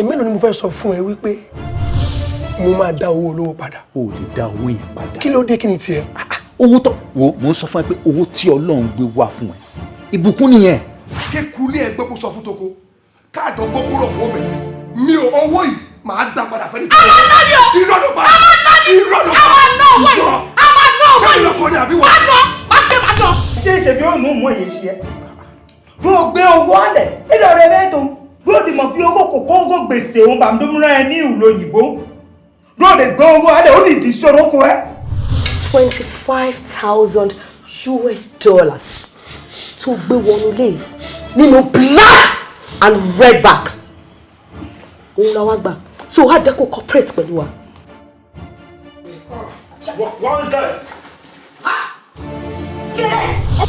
Ẹ̀mélòó ni mo fẹ́ sọ fún ẹ wípé mo máa dá owó olówó padà? O ò lè dá owó yẹn padà. Kí ló dé? Kí ni tiẹ̀? Owó tó wo, mò ń sọ fún ẹ pé owó tí Ọlọ́run gbé wá fún ẹ, ìbùkún nìyẹn. Kékulé ẹgbẹ́ kó sọ fún toko káàdọ̀ gbọ́ kúrò fún ọbẹ̀ mi ò. Owó yìí, máa dá padà fẹ́ ní. A máa ná ni o. Irọ́ ló pa. A máa ná ni. Irọ́ ló pa. A máa ná owó yìí. A máa ná owó Ṣé yìí. ìlọ́kọ ni àbí wọ́n? Máa ná, máa gbé, máa ná. Ṣé ìṣèfi ó nù mú èyí ṣe ẹ́ bí ó gbé owó alẹ̀ nílò rẹ bẹ́ẹ̀ tó bí ó dìmọ̀ fi owó kòkó owó gbèsè òun bàmídómúrán ẹ ní ìlú òyìnbó bí ó lè gbé owó alẹ̀ ó lè di ṣòro kó ẹ. $25,000 tó gbé wọnú ilé yìí nínú black and red bag, òun la wá gbà, so wá dẹ́kun cooperate pẹ̀lú wa. What is this?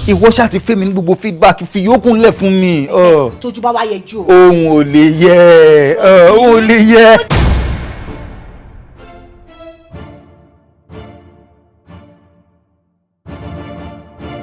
Ìwọ ṣáà ti fẹ́ mi ní gbogbo feedback, fi yókù ńlẹ̀ fún mi. Tójú bá wá yẹ jù o. Ohun ò lè yẹ, ohun ò lè yẹ.